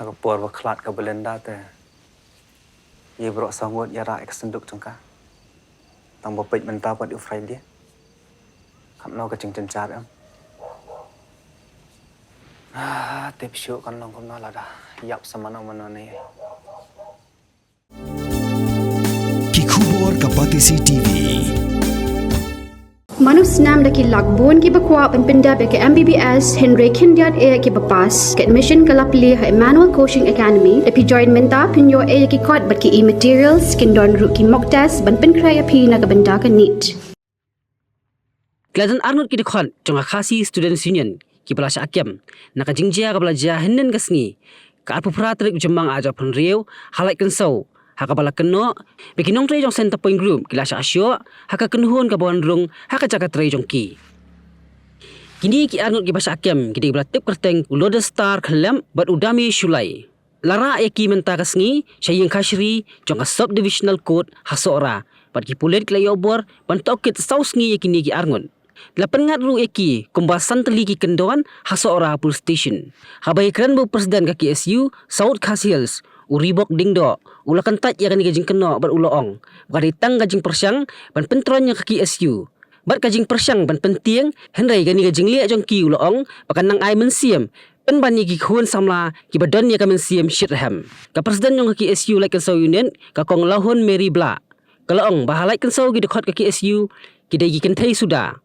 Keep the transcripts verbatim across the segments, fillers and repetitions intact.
Ha ka por ba khlad ka Belinda te, ïa baroh saw ngut ïa rah ïa ka synduk jong ka. Tang ba peit mynta pat u Friday. Katno ka jingjynjar em. Ah, tip shuh kan long kumno lada ïap sa mano mano ne. Ki khubor ka Batesi T V. Mano snam da ki lak bun kiba kwah ban pyndep ïa ka M B B S hynrei khyndiat eh kiba pass. Ka admission ka la plie ha Emmanuel Coaching Academy. Da phi join mynta phin ïoh eh ïa ki kot bad ki e-materials, kin don ruh ki mock test ban pynkhreh ïa phi na ka bynta ka NEET. Ki la don arngut ki dkhot jong ka Khasi Students Union kiba la shah kem na ka jingjia kaba la jia hynnin ka sngi, ka arphew phra tarik u Jymmang arhajar arphew hynriew, ha Laitkynsew, ha kaba la kynnoh ba ki nongtrei jong Centrepoint Group ki la shah shoh ha ka kynhun kaba wan rung ha ka jaka trei jong ki. Kine ki arngut kiba shah kem ki dei kiba la tip kyrteng u Lodestar Khyllem bad u Dame Shullai. La rah ïa ki mynta ka sngi sha ïing kashari jong ka Sub Divisional Court ha Sohra, bad ki pulit ki la ïoh bor ban tohkit saw sngi ïa kine ki arngut. La pynngat ruh ïa ki kumba san tylli ki kyndon ha Sohra Police Station. Haba ïakren bad u President ka K S U South Khasi Hills, u Ribok Diengdoh, u la kyntait ïa kane ka jingkynnoh bad u la ong ba ka dei tang ka jingpyrshang ban pyntroiñ ïa ka K S U bad ka jingpyrshang ban pyntieng, hynrei kane ka jingleh jong ki, u la ong ba kan nang ai mynsiem pynban ïa ki khun samla kiba don ïa ka mynsiem shitrhem. Ka President jong ka K S U Laitkynsew Unit, ka Kong Lahun Mary Blah, ka la ong ba ha Laitkynsew ki dkhot ka K S U ki dei ki kynthei suda,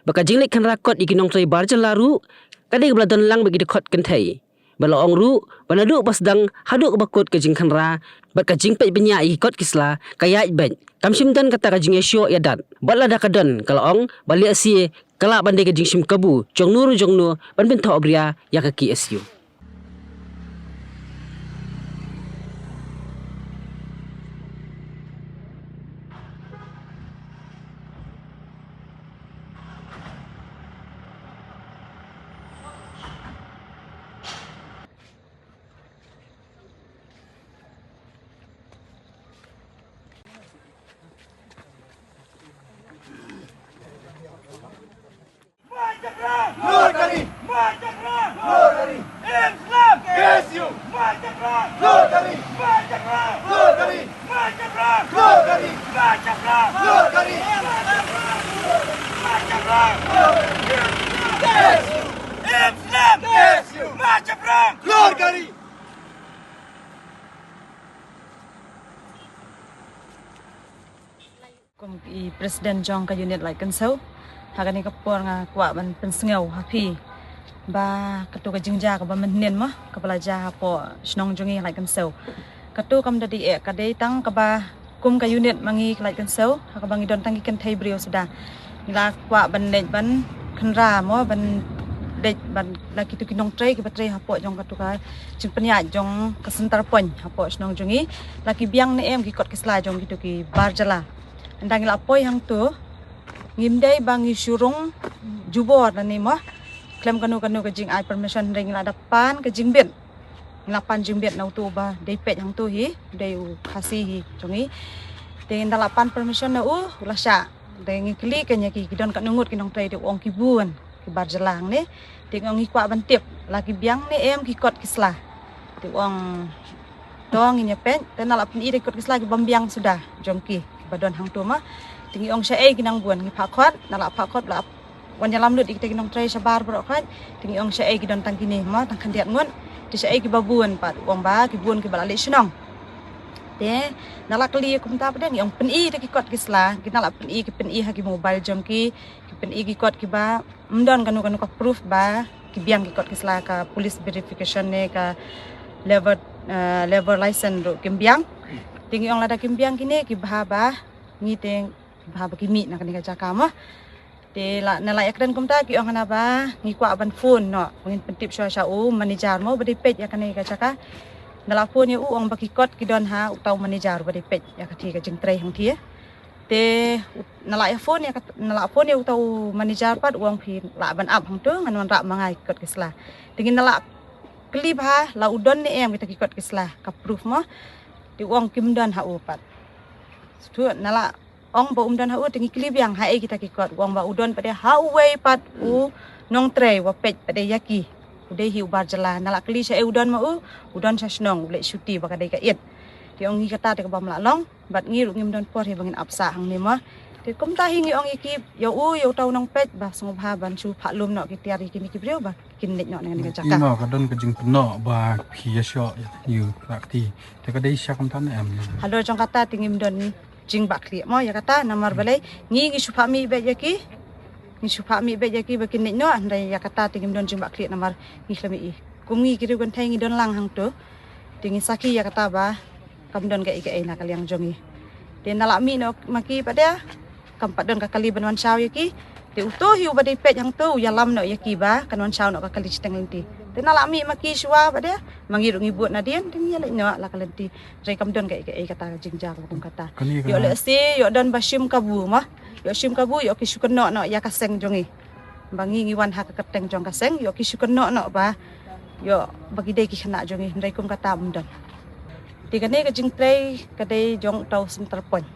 ba ka jingleit khynra kot ïa ki nongtrei bar jylla ruh ka dei kaba la don lang bad ki dkhot kynthei. Ba la ong ruh ba naduh ba sdang haduh kaba kut ka jingkhynra bad ka jingpeit bniah ïa ki kot ki sla ka ïaid beit, kam shym don kata ka jingïashoh ïadat. Bad lada ka don, ka la ong ba lehse ka lah ban dei ka jingshim kabu jong no ruh jong no ban pynthok bria ïa ka K S U. Kum i President jong ka Unit Laitkynsew, ha kane ka por nga kwah ban pynsngew ha phi ba kato ka jingjia kaba mynhynnin mo, kaba la jia hapoh shnong jong ngi Laitkynsew. Kato kam da dei eh, ka dei tang kaba kum ka unit ma ngi ka Laitkynsew, ha kaba ngi don tang ki kynthei briew suda. Ngi la kwah ban leit ban khynra mo, ban leit ban la kito ki nongtrei kiba trei hapoh jong kato ka jingpynïaid jong ka Centrepoint hapoh shnong jong ngi, la ki biang ne em ki kot ki sla jong kito ki bar jylla. Ynda ngi la poi hangto, ngim dei ba ngi shu rung jubor lane mo khlem kano kano ka jingai permission, hynrei ngi la da pan ka jingbit. Ngi la pan jingbit na uto ba dei peit hangto hi, dei u Khasi hi jong ngi. Te ynda la pan permission na u, u la shah. Te ngi kylli kane ki, ki don katno ngut ki nongtrei, te u ong ki bun, ki bar jylla hangne. Te ngi ong ngi kwah ban tip la ki biang ne em ki kot ki sla. Te u ong to ngin ïa peit, te na la pyni da ki kot ki sla ki bym biang suda jong ki kiba don hangto mo. Te ngi ong shaei ki nang bun, ngi phah khot, na la phah khot la wan ïalam lut ïa kita ki nongtrei shabar baroh khoit. Te ngi ong shaei ki don tang kine mo, tang khyndiat ngut. Te shaei kiba bun pat, u ong ba ki bun kiba la leit shnong. Te na la kylli kumta pat, ngi ong pyni da ki kot ki sla, ki na la pyni, ki pyni ha ki mobile jong ki, ki pyni ki kot kiba ym don kano kano ka proof ba ki biang ki kot ki sla, ka police verification ne ka level, eh, level license ruh kim biang. Te ngi ong lada kim biang kine, ki bha ba ngi te, ki bha ba ki mih na kane ka jaka mo. Te la, na la ïakren kumta ki ong hana ba ngi kwah ban phone noh, ngin pyntip shuwa sha u manager mo ba dei peit ïa kane ka jaka. Na la phone ïa u, ong ba ki kot ki don ha uta u manager ba dei peit ïa kata ka jingtrei hangta. Te u-, na la ïa phone ïa kat-, na la phone ïa uta u manager pat, u ong phi lah ban ap hangto, ngan wanrah ma nga ïa ki kot ki sla. Te ngi na la kylli bha la u don ne em kita ki kot ki sla, ka proof mo. Te u ong kim don ha u pat. Shuh, na la ong ba um don ha u, te ngi kylli biang haei kita ki kot, u ong ba u don pat ïa ha uwei pat u nongtrei uba peit pat ïa ki. Dei hi u bar jylla, na la kylli sha ei u don ma u, u don sha shnong, u leit shuti ba ka dei ka ïit. Te ong ngi kata te kaba ym lah long, bad ngi ruh ngim don por hi ba ngin ap sah hangne mo. Te kumta hi ngi ong ïa ki, ïa u, ïa uta u nongpeit, ba sngewbha ban shu phah lum noh ki tiar ïa kine ki briew ba kin leit noh na kane ka jaka. Ïa ka don ka jingpynnoh ba phi ïa shoh ïa u Rakti. Te ka dei sha kumta ne em? Halor jong kata te ngim don jingbakla mo ïa kata, namar balei ngi ngi shu phah mih beit ïa ki. Ngi shu phah mih beit ïa ki ba kin leit noh, hynrei ïa kata te ngim don jingbakla namar ngi khlem ïohi. Kum ngi ki riew kynthei ngi don lang hangto. Te ngi sakhi ïa kata ba kam don kaei kaei na ka liang jong ngi. Te na la mih noh ma ki pat de, kam pat don ka kali ban wan shaw ïa ki. Te uto hi uba dei peit hangto u ïalam noh ïa ki ba kan wan shaw noh ka kali shiteng lynti. Te na la mih ma ki shuwa pat de, ma ngi ruh ngi bud nadien, te ngi ïa leit noh la ka lynti. Hynrei kam don kaei kaei kata ka jingjia kaba kum kata. Ïoh lehse ïoh don ba shim kabu mo. Ïoh shim kabu, ïoh ki shu kynnoh noh ïa ka seng jong ngi. Ba ngi ngi wan ha ka kyrteng jong ka seng, ïoh ki shu kynnoh noh ba ïoh ba ki dei ki khynnah jong ngi, hynrei kum kata ym don. Te kane ka jingtrei ka dei jong uta u Central Point,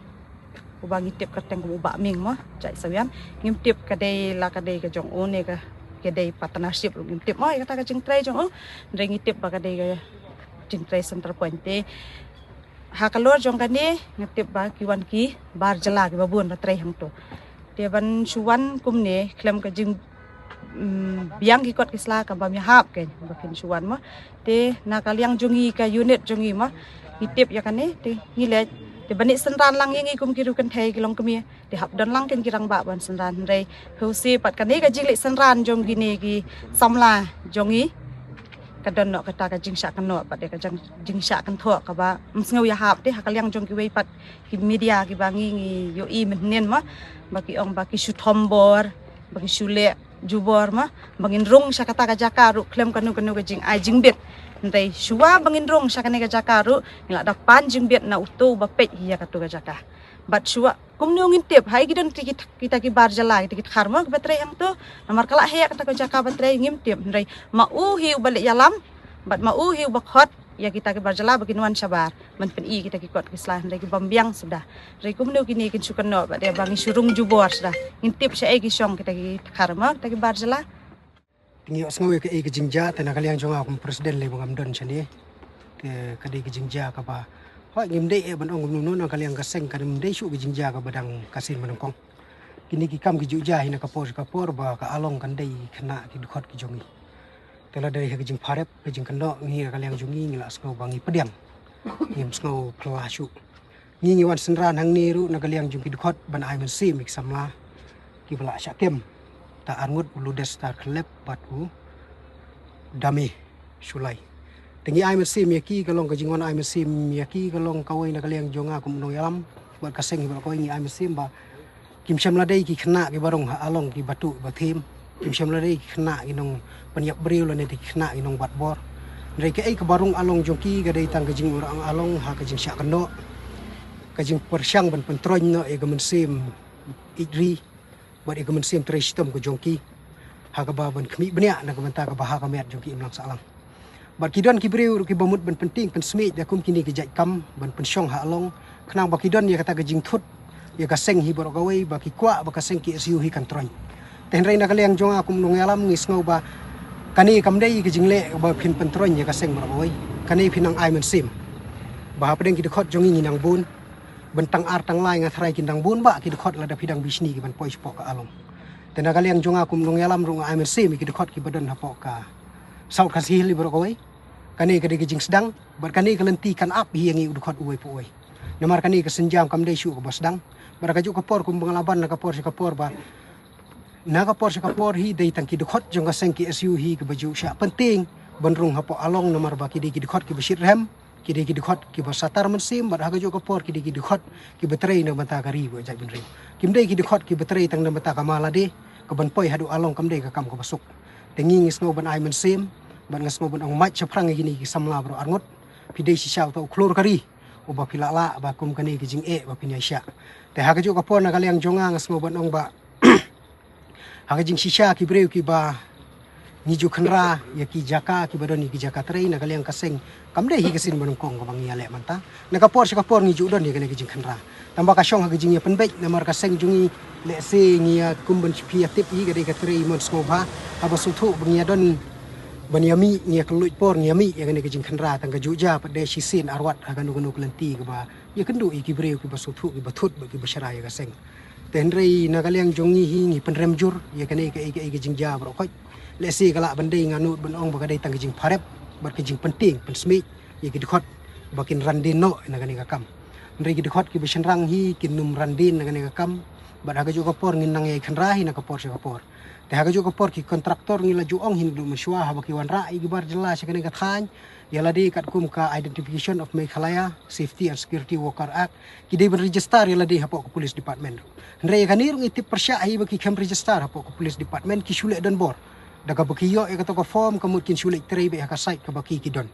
uba ngi tip kyrteng kum u Bah Ming mo, jait Sawian. Ngim tip ka dei la ka dei ka jong u ne ka, ka dei partnership ruh ngim tip mo ïa kata ka jingtrei jong u. Hynrei ngi tip ba ka dei ka jingtrei Central Point. Te halor jong kane nga tip ba ki wan ki bar jylla kiba bun ba trei hangto. Te ban shu wan kumne khlem ka jing, mm, biang ki kot ki sla, ka bym ïahap kein ba kin shu wan mo. Te na ka liang jong ngi ka unit jong ngi mo, ngi tip ïa kane te ngi leit. Te ban ïa synran lang ïa ngi kum ki riew kynthei ki longkmie, te hap don lang kein ki rangbah ban synran, hynrei hynrei pat kane ka jingleit synran jong kine ki samla jong ngi ka don noh kata ka jingshah kynnoh pat de, ka jing, jingshah kynthoh kaba ym sngew ïahap. Te ha ka liang jong kiwei pat ki media kiba ngi ngi ïohi mynhynnin mo, ba ki ong ba ki shu thombor, ba ki shu leh jubor mo, ba ngin rung sha kata ka jaka ruh khlem kano kano ka jingai jingbit. Hynrei shuwa ba ngin rung sha kane ka jaka ruh ngi la da pan jingbit na uto uba peit hi ïa kato ka jaka. Bad shuwa kumno ngin tip, ha ei ki don kita, kita ki bar jylla, kita ki dkhar mo kiba trei hangto. Namar ka la heh kata ka jaka ba trei ngim tip, hynrei ma u hi uba leit ïalam bad ma u hi uba khot ïa kita ki bar jylla ba kin wan shabar ban pyni kita ki kot ki sla, hynrei ki bym biang suda. Hynrei kumno kine kin shu kynnoh bad de ba ngi shu rung jubor suda, ngin tip sha ei ki shong kita ki dkhar mo, kita ki bar jylla. Te ngi ïohsngew ïa kaei ka jingjia, te na ka liang jong nga kum president lei ba ngam don shane. Te ka dei ka jingjia kaba, hooid, ngim dei eh ban ong kumno, na ka liang ka seng ka ym dei shuh ka jingjia kaba dang ka sien ba nyngkong. Kine ki kam ki ju jia hi na ka por sha ka por ba ka Along kan dei khynnah ki dkhot ki jong ngi. Te lada dei ha ka jingpharep, ka jingkynnoh, ngi na ka liang jong ngi ngi la sngew ba ngi pdiang, ngim sngew phylla shuh. Ngi ngi wan synran hangne ruh na ka liang jong ki dkhot ban ai mynsiem ïa ki samla kiba la shah kem, ta Arngut, u Ludes Tarkhlep bad u Dame Shullai. Te ngi ai mynsiem ïa ki, ka long ka jingwan ai mynsiem ïa ki ka long kawei na ka liang jong nga kum u nongïalam bad ka seng hi baroh kawei, ngi ai mynsiem ba kim shym la dei ki khynnah kiba rung ha Along kiba tuh ba thiem. Kim shym la dei ki khynnah ki nongpynïap briew lane ki khynnah ki nongbat bor. Hynrei kaei kaba rung Along jong ki ka dei tang ka jingurang Along ha ka jingshah kynnoh, ka jingpyrshang ban pyntroiñ noh ïa ka mynsiem ïeit ri bad ïa ka mynsiem trei shitom ka jong ki, ha kaba ban khmih bniah na ka bynta kaba ha ka met jong ki imlang sahlang. Bad ki don ki briew ruh kiba mut ban pyntieng pynsmiej da kum kine ki jait kam ban pynshong ha Along, khnang ba ki don ïa kata ka jingthut ïa ka seng hi baroh kawei, ba ki kwah ba ka seng K S U hi kan troiñ. Te hynrei na ka liang jong nga kum u nongïalam ngi sngew ba kane kam dei ka jingleh ba phin pyntroiñ ïa ka seng baroh kawei. Kane phin nang ai mynsiem ba hapdeng ki dkhot jong ngi ngi nang bun, ban tang ar tang lai nga tharai kin dang bun bah ki dkhot lada phi dang bishni ki ban poi shapoh ka Along. Te na ka liang jong nga kum u nongïalam ruh nga ai mynsiem ïa ki dkhot kiba don hapoh ka South Khasi Hills baroh kawei. Kane ka dei ka jingsdang bad kane ka lynti kan ap hi ïa ngi u dkhot uwei pa uwei. Namar kane ka sienjam kam dei shuh kaba sdang. Bad ha kajuh ka por kumba nga la ban na ka por sha ka por ba na ka por sha ka por hi dei tang ki dkhot jong ka seng K S U hi kiba ju shah pyntieng ban rung hapoh Along, namar ba ki dei ki dkhot kiba shitrhem, ki dei ki dkhot kiba satar mynsiem, bad ha kajuh ka por ki dei ki dkhot kiba trei na ka bynta ka ri bad ka jaitbynriew. Kim dei ki dkhot kiba trei tang na ka bynta ka ma lade, ka ban poi haduh Along kam dei ka kam kaba suk. Te ngi ngi sngew ban ai mynsiem bad nga sngew ban ong mait shaphrang ïa kine ki samla baroh arngut. Phi dei shisha uta u khlur ka ri uba phi lah lah ba kum kane ka jingeh ba phin ïaishah. Te ha kajuh ka por na ka liang jong nga nga sngew ban ong ba ha ka jingshisha ki briew kiba ngi ju khynra ïa ki jaka kiba don ïa ki jaka trei na ka liang ka seng, kam dei hi ka sien ba nyngkong kaba ngi ïaleh mynta. Na ka por sha ka por ngi ju don ïa kane ka jingkhynra. Tangba ka shong ha ka jingïapynbeit namar ka seng jong ngi, lehse ngi ïa kum ban phi ïa tip hi ka dei ka trei mon sngewbha, haba sngewthuh ba ngi ïa don Ban ïa mih, ngi ïa kylluid por ngi ïa mih ïa kane ka jingkhynra tang ka juh ja pat de shisien arwat ha kano kano ka lynti kaba ïa kynduh ïa ki briew kiba sngewthuh, kiba thut bad kiba shara ïa ka seng. Te hynrei na ka liang jong ngi hi ngi pynrem jur ïa kane kaei kaei ka jingjia baroh khoit. Lehse ka lah ban dei nga nud ban ong ba ka dei tang ka jingpharep bad ka jingpyntieng pynsmit ïa ki dkhot ba kin ran dien noh na kane ka kam. Hynrei ki dkhot kiba shynrang hi kin nym ran dien na kane ka kam. Bad ha ka juh ka por ngin nang ïa khynra hi na ka por sha ka por. Te ha ka juh ka por ki kontraktor ngi la ju ong hi naduh mynshuwa haba ki wanrah ïa ki bar jylla sha kane ka thaiñ, ïa lade katkum ka Identification of Meghalaya Safety and Security Worker Act, ki dei ban register ïa lade hapoh ka police department. Hynrei ïa kane ruh ngi tip pyrshah hi ba ki khlem register hapoh ka police department, ki shu leh donbor. Da kaba ki ïoh ïa kato ka form ka mut kin shu leit trei beit ha ka site kaba ki ki don.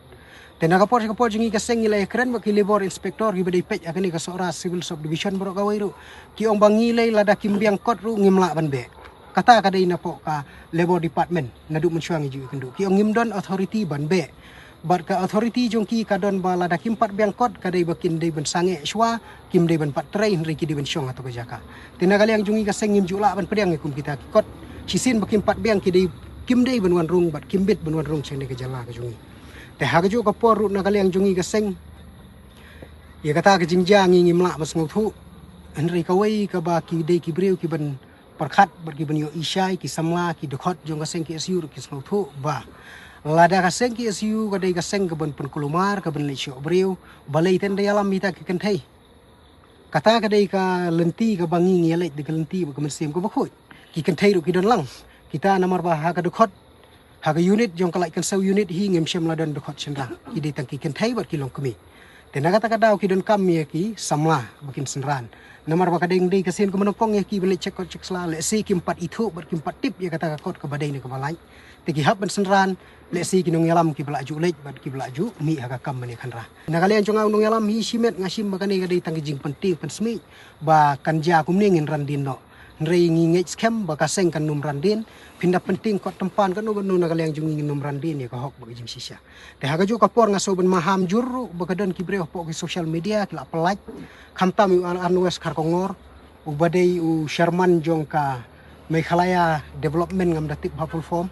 Te na ka por sha ka por jong ngi ka seng ngi la ïakren bad ki labour inspector kiba dei peit ha kane ka Sohra Civil Subdivision baroh kawei ruh. Ki ong ba ngi lei lada kim biang kot ruh ngim lah ban beh. Kata ka dei napoh ka labour department naduh mynshuwa ngi ju ïakynduh. Ki ong ngim don authority ban beh. Bad ka authority jong ki ka don ba lada kim pat biang kot ka dei ba kin dei ban sangeh shuwa, kim dei ban pat trei hynrei ki dei ban shong hato ka jaka. Te na ka liang jong ngi ka seng ngim ju lah ban pdiang ïa kum kita ki kot. Shisien ba kim pat biang ki dei, kim dei ban wan rung bad kim bit ban wan rung sha kane ka jylla ka jong ngi. Te ha ka juh ka por ruh na ka liang jong ngi ka seng ïa kata ka jingjia ngi ngim lah ban sngewthuh. Hynrei kawei kaba ki dei ki briew ki ban pyrkhat bad ki ban ïohi shai, ki samla, ki dkhot jong ka seng KSU ruh ki sngewthuh ba lada ka seng KSU ka dei ka seng ka ban pynkulmar, ka ban leit shoh briew, balei ten da ïalam ïa kita ki kynthei. Kata ka dei ka lynti kaba ngi ngi ïa leit da ka lynti bad ka mynsiem kaba khuid. Ki kynthei ruh ki don lang. Kita namar ba ha ka dkhot, ha ka unit jong ka Laitkynshew unit hi ngim shym la don dkhot shynrang. Ki dei tang ki kynthei bad ki longkmie. Te na kata ka daw ki donkam ïa ki samla ba kin synran. Namar ba ka dei dei ka sien kaba nyngkong ïa ki ban leit check kot check sla, lehse kim pat ithuh bad kim pat tip ïa kata ka kot kaba dei ne kaba lait. Te ki hap ban synran, lehse ki nongïalam kiba la ju leit bad kiba la ju mih ha ka kam ban ïakhynra. Na ka liang jong nga u nongïalam hi shimet nga shim ba kane ka dei tang ka jingpyntieng pynsmit ba kan jia kumne ngin ran dien noh. Hynrei ngi ngeit skhem ba ka seng kan nym ran dien, phin da pyntieng kot tympan katno katno na ka liang jong ngi ngin nym ran dien ïa ka hok bad ka jingshisha. Te ha ka juh ka por nga sngew ban maham jur ruh ba ka don ki briew hapoh ki social media ki la pynlait, khamtam ïa u Ar-, Arnwes Kharkongor, uba dei u chairman jong ka Meghalaya Development, ngam da tip bha full form.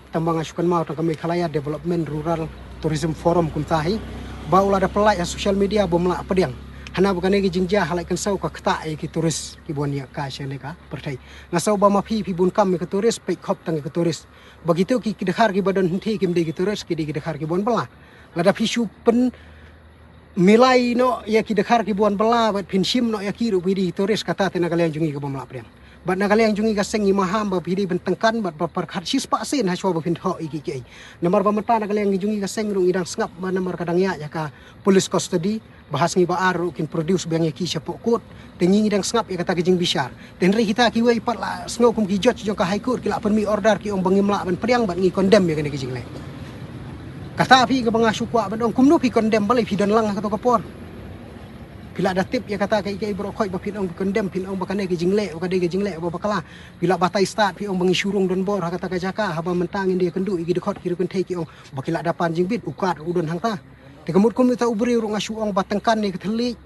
Tang ba nga shu kynmaw tang ka Meghalaya Development Rural Tourism Forum kumta hi. Ba u la da pynlait ha social media bym lah pdiang. Hana ba kane ka jingjia ha Laitkynshew ka ktah ïa ki tourist kiba wan ïa ka sha kane ka pyrthei. Nga sngew ba ma phi phi bun kam ïa ka tourist, peit khop tang ïa ka tourist. Ba kito ki, ki dkhar kiba don hynrei kim dei ki tourist, ki dei ki dkhar kiba wan bylla. Lada phi shu pyn milai noh ïa ki dkhar kiba wan bylla bad phin shim noh ïa ki ruh phi dei tourist, kata te na ka liang jong ngi ka bym lah pdiang. Bad na ka liang jong ngi ka seng ngi maham ba phi dei ban tyngkan bad ba pyrkhat shispah sien ha shuwa ba phin thoh ïa ki kiei. Namar ba mynta na ka liang jong ngi ka seng ruh ngi dang sngap ba namar ka dang ïaid ïa ka police custody, ba ha sngi ba ar ruh kin produce biang ïa ki shapoh court. Te ngi ngi dang sngap ïa kata ka jingbishar. Te hynrei kita kiwei pat la sngew kum ki judge jong ka High Court ki la pynmih order, ki ong ba ngim lah ban pdiang bad ngi condemn ïa kane ka jingleh. Kata phi kaba nga shu kwah ban ong, kumno phi condemn balei phi don lang ha kato ka por. Phi la da tip ïa kata kaei kaei baroh khoit ba phin ong phi condemn, phin ong ba kane ka jingleh, ba ka dei ka jingleh ba bakla. Phi la batai stad phi ong ba ngi shu rung donbor ha kata ka jaka, haba mynta ngin da ïakynduh ïa ki dkhot ki riew kynthei ki ong ba ki la da pan jingbit, u kat u don hangta. Te ka mut kum ita u briew ruh nga shu ong ba tyngkan ïa ka thylliej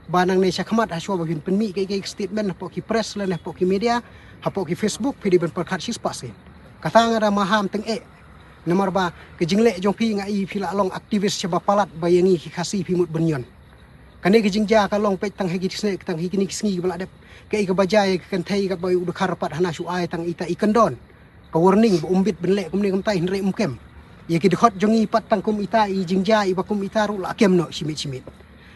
ba nangne shakhmat ha shuwa ba phin pynmih kaei kaei ka statement hapoh ki press lane hapoh ki media, hapoh ki Facebook, phi dei ban pyrkhat shispah sien. Kata nga da maham tyngeh. Namar ba ka jingleh jong phi nga i phi la long activist shaba palat ba ïa ngi ki Khasi phi mut ban ñion. Kane ka jingjia ka long peit tang ha ki sne, tang ha kine ki sngi ba la dep. Kaei kaba jia ïa ka kynthei kaba u dkhar pat hana shu ai tang ita i kyndon ka warning ba um bit ban leh kumne kumtai, hynrei um kem. Ïa ki dkhot jong ngi pat tang kum ita i jingjia iba kum ita ruh la kem noh shimit shimit.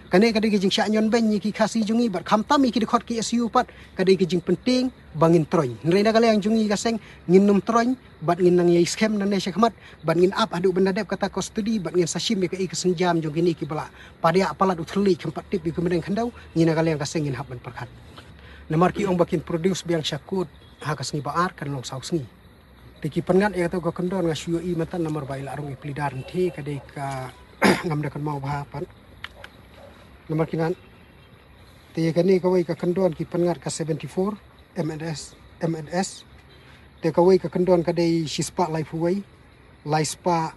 Kane ka dei ka jingshah ñion beiñ ïa ki Khasi jong ngi bad khamtam ïa ki dkhot KSU pat ka dei ka jingpyntieng ba ngin troiñ. Hynrei na ka liang jong ngi ka seng ngin nym troiñ bad ngin nang ïai skhem nangne shakhmat bad ngin ap haduh ban da dep kata custody bad ngin sa shim ïa kaei ka sienjam jong kine kiba la padiah palat u thylliej, khlem pat tip ïa ka mdeng khyndew, ngi na ka liang ka seng ngin hap ban pyrkhat. Namar ki ong ba kin produce biang sha court ha ka sngi ba ar, kan long saw sngi. Te ki pynngat ïa kato ka kyndon nga shu ïohi mynta namar ba i la rung i pleader, hynrei ka dei ka ngam da kynmaw bha pat. Namar ki ngat. Te kane kawei ka kyndon ki pynngat ka seventy-four M N S, M N S. Te kawei ka kyndon ka dei shispah laiphew wei, laispah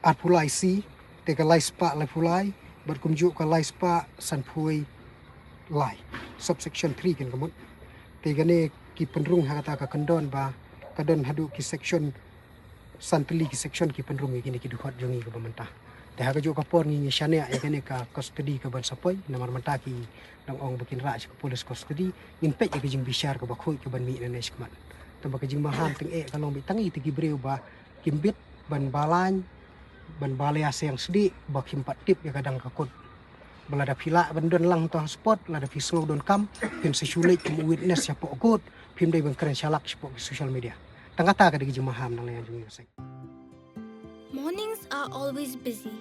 arphew lai C, te ka laispah laiphew lai, bad kumjuh ka laispah sanphew wei lai. Subsection three kin ka mut. Te kane ki pynrung ha kata ka kyndon ba ka don haduh ki section San tylli ki section ki pynrem ïa kine ki dkhot jong ngi kaba mynta. Te ha kajuh ka por ngi ngi shaniah ïa kane ka custody kaban sa poi, namar mynta ki dang ong ba kin rah sha ka police custody, ngin peit ïa ka jingbishar kaba khuid kaban mih nangne shakhmat. Tangba ka jingmaham tyngeh ka long beit tang ïa ki briew ba kim bit ban balang, ban balang ïa seng sdih ba kim pat tip ïa ka dang ka kut. Ba lada phi lah ban don lang to spot, lada phi sngew donkam, phin sa shu leit kum witness shapoh court, phim dei ban kren shalak shapoh social media. Tang kata ka dei ka jingmaham na la ïa jong ngi. Mornings are always busy.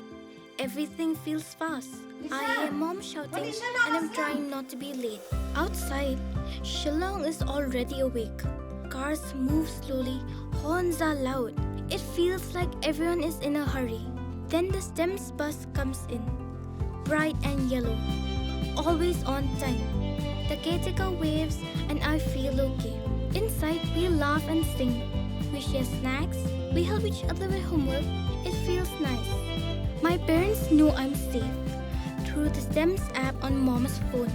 Everything feels fast. I hear mom shouting and I'm trying not to be late. Outside, Shillong is already awake. Cars move slowly, horns are loud. It feels like everyone is in a hurry. Then the STEMS bus comes in. Bright and yellow. Always on time. The caretaker waves and I feel okay. Inside, we laugh and sing. We share snacks. We help each other with homework. It feels nice. My parents know I'm safe through the STEMS app on mom's phone.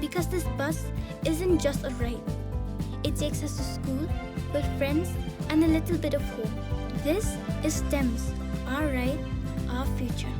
Because this bus isn't just a ride, it takes us to school, with friends, and a little bit of hope. This is STEMS, our ride, our future.